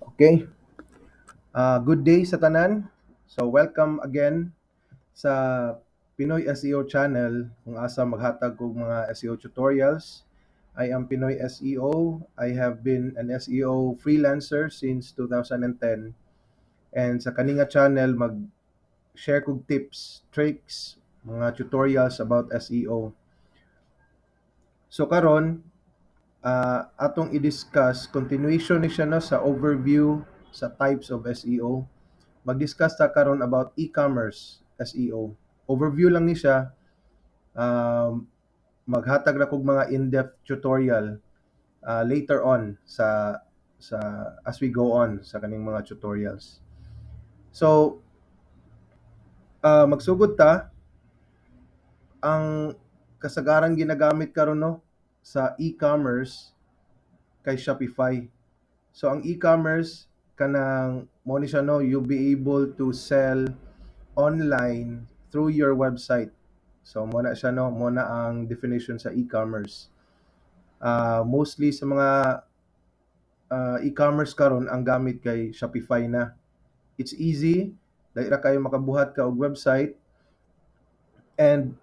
Okay. Good day sa tanan. So welcome again sa Pinoy SEO channel kung asa maghatag kog mga SEO tutorials. I am Pinoy SEO. I have been an SEO freelancer since 2010. And sa kani nga channel, mag share kog tips, tricks, mga tutorials about SEO. So karon, atong i-discuss, continuation ni siya, no, sa overview sa types of SEO. Mag-discuss ta karon about e-commerce SEO. Overview lang ni siya. Maghatag ra kog mga in-depth tutorial later on sa as we go on sa kaning mga tutorials. So magsugod ta. Ang kasagaran ginagamit karon, no, sa e-commerce kay Shopify. So ang e-commerce, kanang mo ni siya, no, you'll be able to sell online through your website. So mo na siya, no, mo na ang definition sa e-commerce. Mostly sa mga e-commerce karon, ang gamit kay Shopify na. It's easy, dali ra kayo makabuhat ka og website and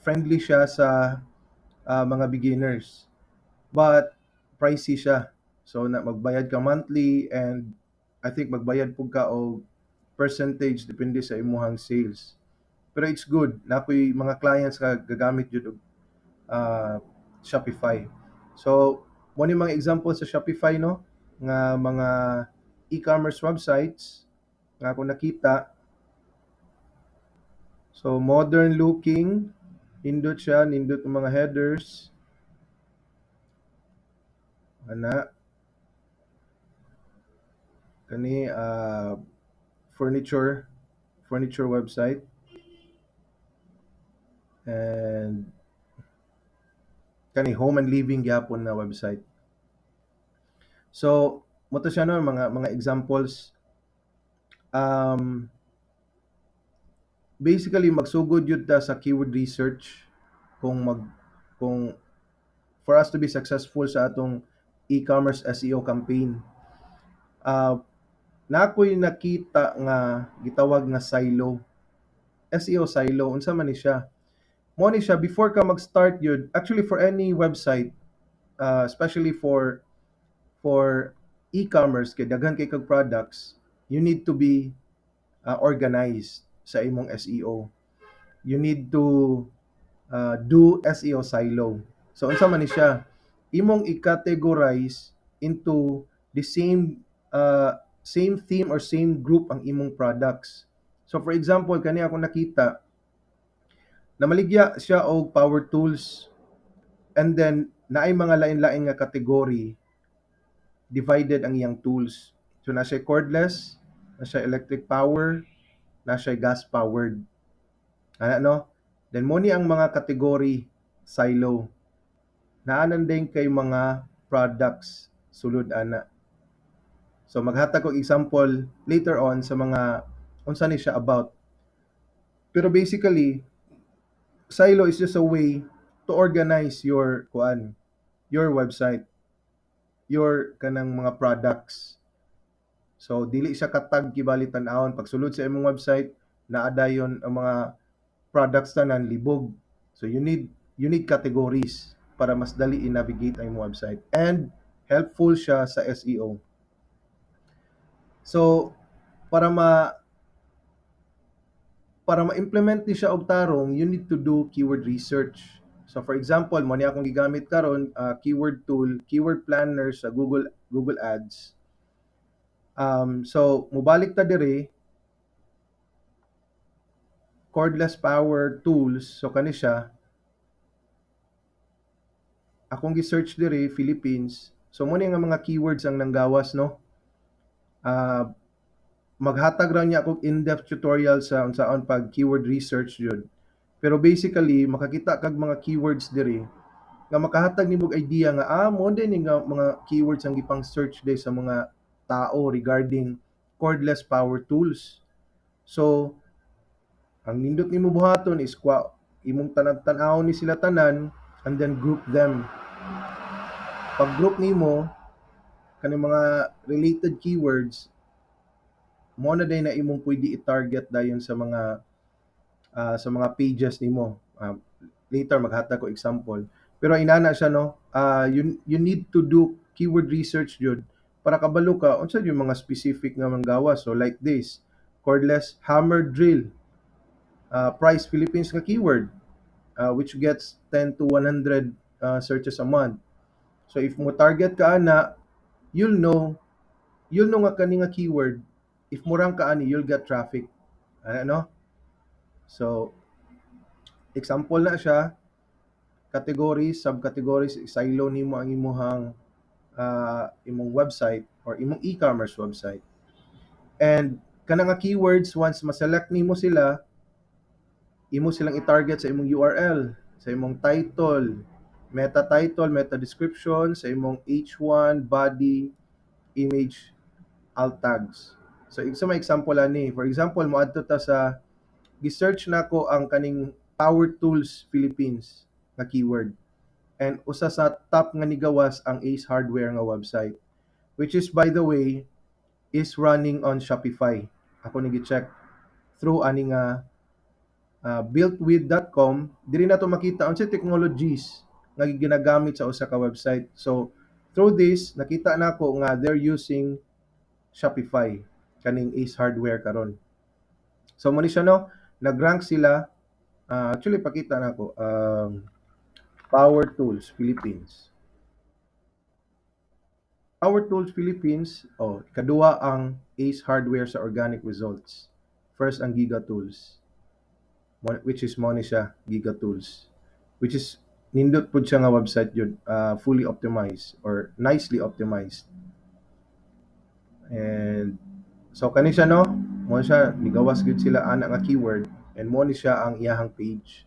friendly siya sa mga beginners. But pricey siya. So na magbayad ka monthly and I think magbayad pud ka og percentage depende sa imuhang sales. Pero it's good. Naa koy mga clients nga gagamit jud og Shopify. So mo ni mga example sa Shopify, no, nga mga e-commerce websites nga ako nakita. So modern looking, nindot siya, nindot ang mga headers. Ana. Kani furniture website and kani home and living gyapon na website. So mo to siya, no, mga examples. Basically magsugod jud ta sa keyword research kung for us to be successful sa atong e-commerce SEO campaign. Naa ko'y nakita nga gitawag nga silo. SEO silo, unsa man ni siya? Mo ni siya, before ka mag-start yun, actually for any website, especially for e-commerce kay daghan kay kag products, you need to be organized sa imong SEO. You need to do SEO silo. So unsa man ni siya? Imong i-categorize into the same theme or same group ang imong products. So for example, kani ako nakita, namaligya siya og power tools and then naay mga lain-lain nga category, divided ang iyang tools. So naa siya cordless, naa siya electric power, naa siya gas powered. Ana, no? Then mo ni ang mga category silo. Naa nan din kay mga products sulod ana. So maghatag og example later on sa mga unsa ni siya about. Pero basically, silo is just a way to organize your kuan, your website, your kanang mga products. So dili siya katag kibali tan-awon pagsulod sa imong website, naa dayon ang mga products tanan libog. So you need categories para mas dali i-navigate ang imong website and helpful siya sa SEO. So para ma-implement ni siya og tarong, you need to do keyword research. So for example, mo ni akong gigamit karon, keyword tool, keyword planner sa Google Ads. So mobalik ta diri, cordless power tools, so kani siya. Akong gi-search diri Philippines. So mo ni nga mga keywords ang nanggawas, no. Maghatag ra niya akong in-depth tutorial sa unsaon pag keyword research jud. Pero basically makakita kag mga keywords diri nga makahatag nimo og idea nga mo din ni nga mga keywords ang gipang search day sa mga tao regarding cordless power tools. So ang nindot nimo buhaton is kwa imong tanag tan-awon ni sila tanan and then group them. Pag group nimo, Kaning mga related keywords mo na day na imong pwede i-target dayon sa mga pages nimo. Later maghatag ko example. Pero inana siya, no, you need to do keyword research jud para kabalo ka unsa yung mga specific nga manggawas. So like this, cordless hammer drill, price Philippines nga keyword, which gets 10 to 100 searches a month. So if mo target ka ana, you'll know nga kani nga keyword, if mo rank ka ani, you'll get traffic. Ano? So example na siya, categories, subcategories, silo nimo ang imuhang imong website or imong e-commerce website. And kana nga keywords, once ma-select nimo sila, imo silang i-target sa imong URL, sa imong title, meta title, meta description, sa imong H1, body, image, alt tags. So isa may example ani. For example, moadto ta sa gi-search nako ang kaning Power Tools Philippines nga keyword. And usa sa top nga nigawas ang Ace Hardware nga website, which is, by the way, is running on Shopify. Ako ni gi-check through ani nga builtwith.com. Diri nato makita unsay technologies nga ginagamit sa usa ka website. So through this, nakita nako nga they're using Shopify kaning Ace Hardware karon. So mo ni siya, no, nag-rank sila. Actually, pakita nako, Power Tools Philippines. Power Tools Philippines, oh, kaduha ang Ace Hardware sa organic results. First ang Giga Tools, which is mo ni siya, Giga Tools, which is nindot pud siya nga website yun, fully optimized or nicely optimized. And so kani siya, no, mo siya nigawas gyud sila ana nga keyword and mo ni siya ang iyahang page.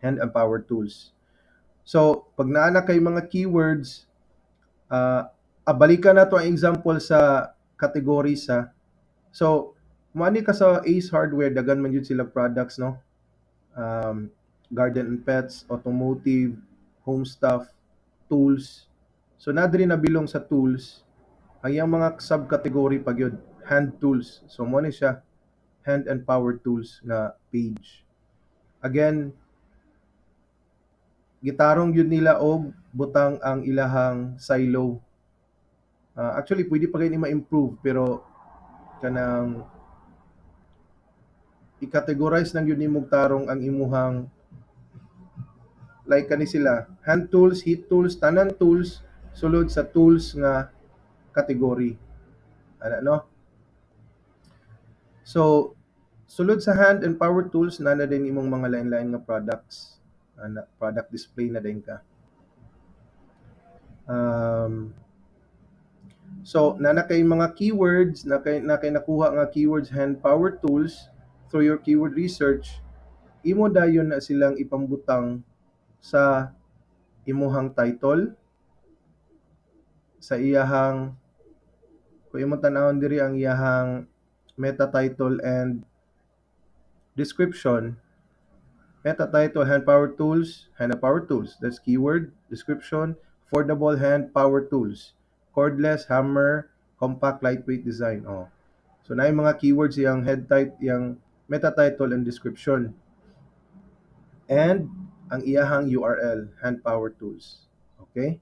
Hand and Power Tools. So pag naa na kay mga keywords, balikan nato ang example sa categories ha. So moani ka sa Ace Hardware, daghan man jud sila products, no. Garden and pets, automotive, home stuff, tools. So naa diri nabilong sa tools ang iyang mga subcategory pa gyud, hand tools. So mo ni siya hand and power tools nga page. Again, gitarong gyud nila og butang ang ilahang silo. Actually pwede pa gani ma-improve, pero kanang i-categorize lang gyud nimog tarong ang imuhang, like kani sila, hand tools, heat tools, tanan tools sulod sa tools nga category. Ana, no? So sulod sa hand and power tools na din imong mga lain-lain nga products. Ana, product display na din ka. So naa na kay mga keywords, na kay nakuha nga keywords, hand power tools, through your keyword research, imo dayon na silang ipambutang sa imuhang title, sa iyahang, kung imong tan-awon diri ang iyahang meta title and description. Meta title, hand power tools, hand and power tools, that's keyword. Description, affordable hand power tools, cordless hammer, compact lightweight design. Oh, so naay mga keywords iyang head title, iyang meta title and description, and ang iyahang URL, hand power tools. Okay,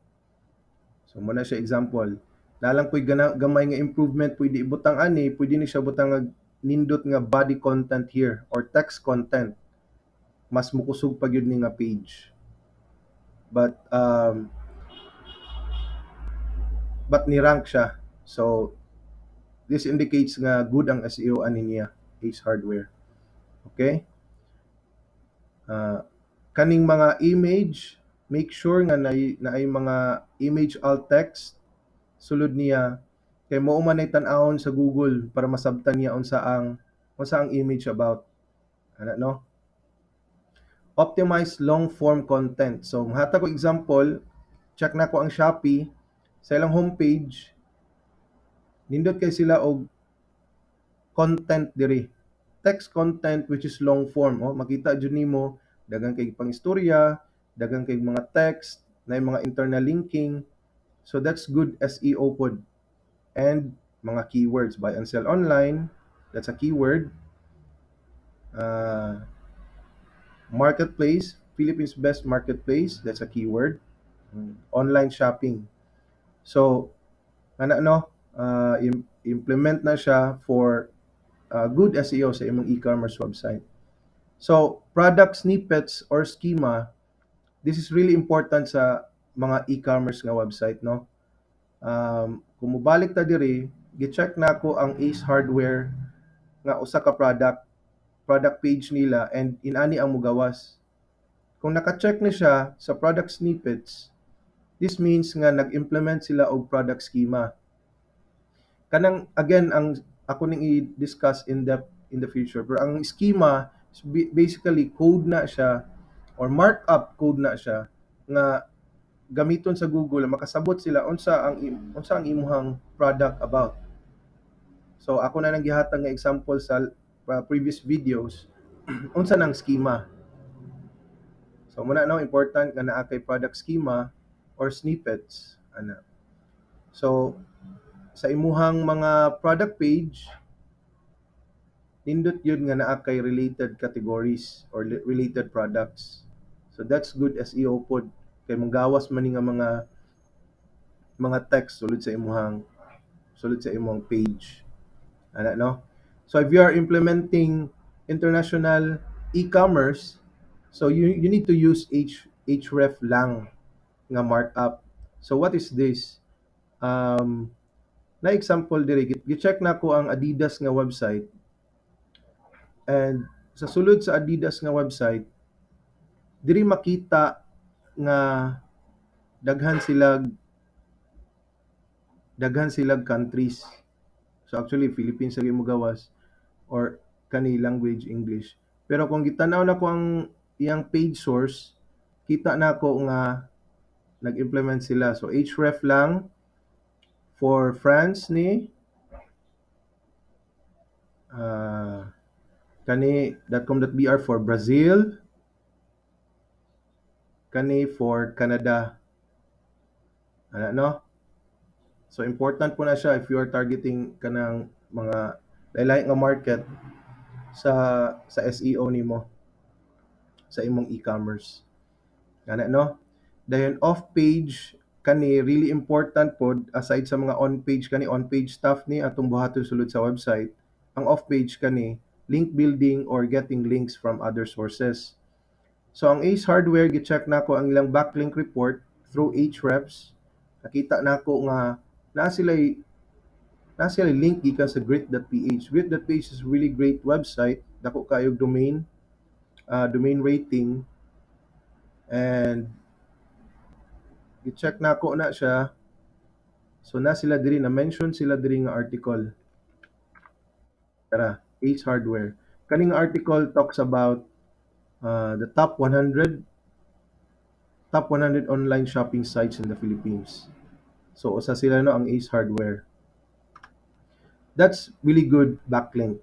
so mo na siya example. Naa lang ko'y gamay nga improvement pwede ibutang ani, pwede ni siya butang nga nindot nga body content here or text content. Mas mukusog pa gyud ni nga page. But ni rank siya. So this indicates nga good ang SEO ani niya, Ace Hardware. Okay? Kaning mga image, make sure nga naay mga image alt text sulod niya kay mao man ay tan-awon sa Google para masabtan niya unsa ang image about. Ana, no? Optimize long form content. So mahatag ko example, check nako ang Shopee sa ilang homepage, nindot kay sila og content diri. Text content which is long form. Oh, makita jud nimo daghan kay pang istorya, daghan kay mga text, na mga internal linking. So that's good SEO pod. And mga keywords, buy and sell online, that's a keyword. Marketplace, Philippines best marketplace, that's a keyword. Online shopping. So, ana no, implement na siya for good SEO sa imong e-commerce website. So, product snippets or schema, this is really important sa mga e-commerce nga website, no? Kung mobalik ta diri, gi-check nako ang Ace Hardware nga usa ka product page nila and inani ang mugawas. Kung naka-check ni siya sa product snippets, this means nga nag-implement sila og product schema. Kanang again, ang ako ning i-discuss in depth in the future. Pero ang schema is basically code na siya or markup code na siya nga gamiton sa Google, makasabot sila unsa ang imuhang product about. So ako na nang gihatag nga example sa previous videos unsa nang schema. So muna no, important nga naa kay product schema or snippets ana. So sa imuhang mga product page, nindot yun nga naa kay related categories or related products. So that's good SEO pod kay manggawas man ni nga mga text sulod sa imong page. Ana no? So if you are implementing international e-commerce, so you need to use href lang nga markup. So what is this? Na example diri, gi-check nako ang Adidas nga website and sa sulod sa Adidas nga website diri makita nga daghan sila countries. So actually Philippines lagi mo gawas or kani language English. Pero kung gitan-aw nako ang iyang page source, kita nako nga nag-implement sila. So href lang for France ni kani .com.br for Brazil, kani for Canada. Ana no? So important po na siya if you are targeting kanang mga lahi nga market sa SEO nimo sa imong e-commerce. Ana no? Dayon off page, kani really important pod aside sa mga on page. Kani on page stuff ni atong buhaton sulod sa website. Ang off page kani link building or getting links from other sources. So ang Ace Hardware, gi-check nako ang ilang backlink report through Ahrefs. Nakita nako nga naa sila link gikan sa grit.ph. Grit.ph is a really great website. Dako kaayog domain rating and gi-check nako na siya. So na sila diri, na mention sila diri nga article. Tara, Ace Hardware. Kaning article talks about the top 100 online shopping sites in the Philippines. So usa sila no, ang Ace Hardware. That's really good backlink.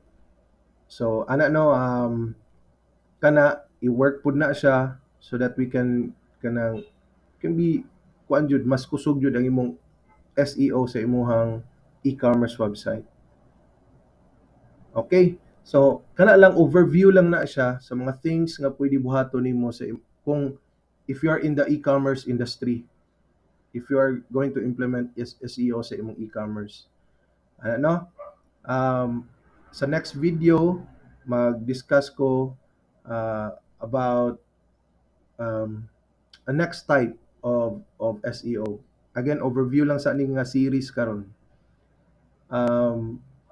So ana no, kana i-work pud na siya so that we can kanang can be kuan jud, mas kusog jud ang imong SEO sa imuhang e-commerce website. Okay? So kana lang, overview lang na siya sa mga things nga pwede buhaton nimo sa kung if you are in the e-commerce industry, if you are going to implement SEO sa imong e-commerce. Ano no? Sa next video, mag-discuss ko about a next type of SEO. Again, overview lang sa aning nga series karon.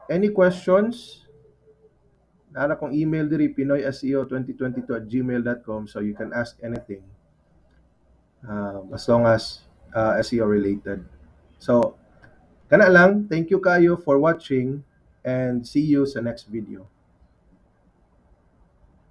Any questions? Naa kong email diri, pinoyseo2022@gmail.com, so you can ask anything as long as SEO related. So, kana lang. Thank you kayo for watching and see you sa next video.